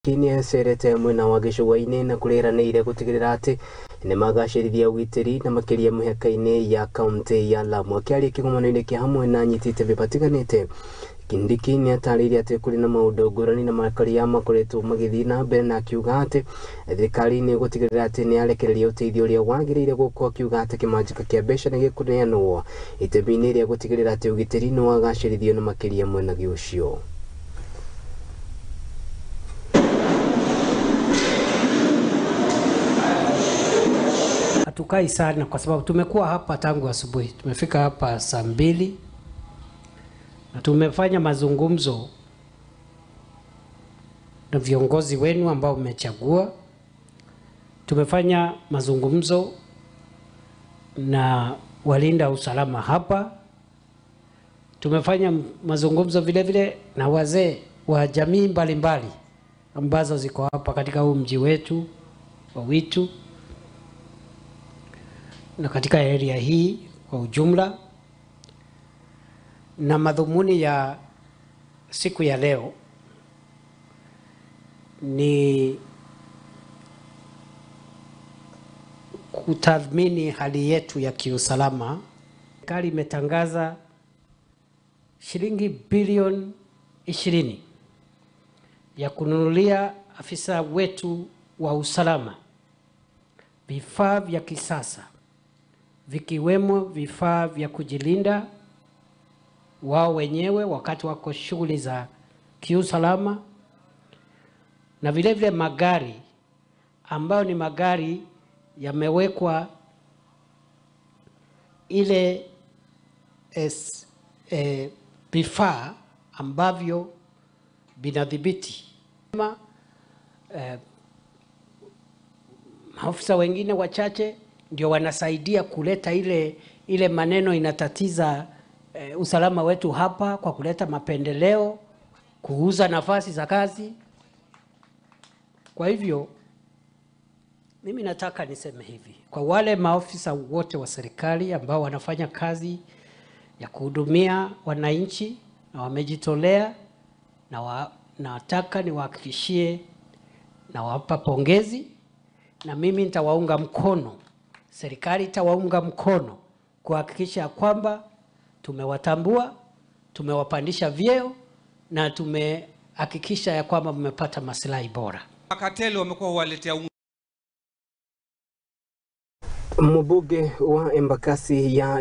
Kindiki acerete mwena wa gĩcũa-inĩ na kũrĩranĩire gũtigĩrĩra atĩ nĩmagacĩrithia ũgitĩri na makĩria mĩhaka-inĩ ya kaunti ya Lamu. Akĩaria kĩgomano-inĩ kĩa hamwe na anyiti itemi matiganĩte, Kindiki nĩatarĩirie atĩ kũrĩ na maũndũ ngũrani na makarĩa makoretwo magĩthiĩ na mbere na akiuga atĩ thirikari nĩ ĩgũtigĩrĩra atĩ nĩyarekereria ũteithio ũrĩa wagĩrĩire gũkũ akiuga atĩ kĩmanjĩka kĩa mbeca nĩgĩkũneanwo itemi-inĩ rĩa gũtigĩrĩra atĩ ũgitĩri nĩwagacĩrithio na makĩria mwena ũcio. Hatukai sana kwa sababu tumekuwa hapa tangu asubuhi. Tumefika hapa saa 2 na tumefanya mazungumzo na viongozi wenu ambao mmechagua. Tumefanya mazungumzo na walinda usalama hapa. Tumefanya mazungumzo vile vile na wazee wa jamii mbalimbali ambazo ziko hapa katika huu mji wetu wa Witu na katika area hii kwa ujumla. Na madhumuni ya siku ya leo ni kutathmini hali yetu ya kiusalama. Serikali imetangaza shilingi bilioni 20 ya kununulia afisa wetu wa usalama vifaa vya kisasa, vikiwemo vifaa vya kujilinda wao wenyewe wakati wako shughuli za kiusalama, na vile vile magari ambayo ni magari yamewekwa ile vifaa ambavyo vinadhibiti. Maafisa wengine wachache ndio wanasaidia kuleta ile maneno inatatiza usalama wetu hapa kwa kuleta mapendeleo, kuuza nafasi za kazi. Kwa hivyo mimi nataka niseme hivi kwa wale maofisa wote wa serikali ambao wanafanya kazi ya kuhudumia wananchi na wamejitolea, na nataka niwahakikishie na wapa pongezi, na mimi nitawaunga mkono, serikali itawaunga mkono kuhakikisha kwamba tumewatambua, tumewapandisha vyeo na tumehakikisha ya kwamba mmepata maslahi bora. Makateli wamekuwa waletea. Mbunge wa Embakasi ya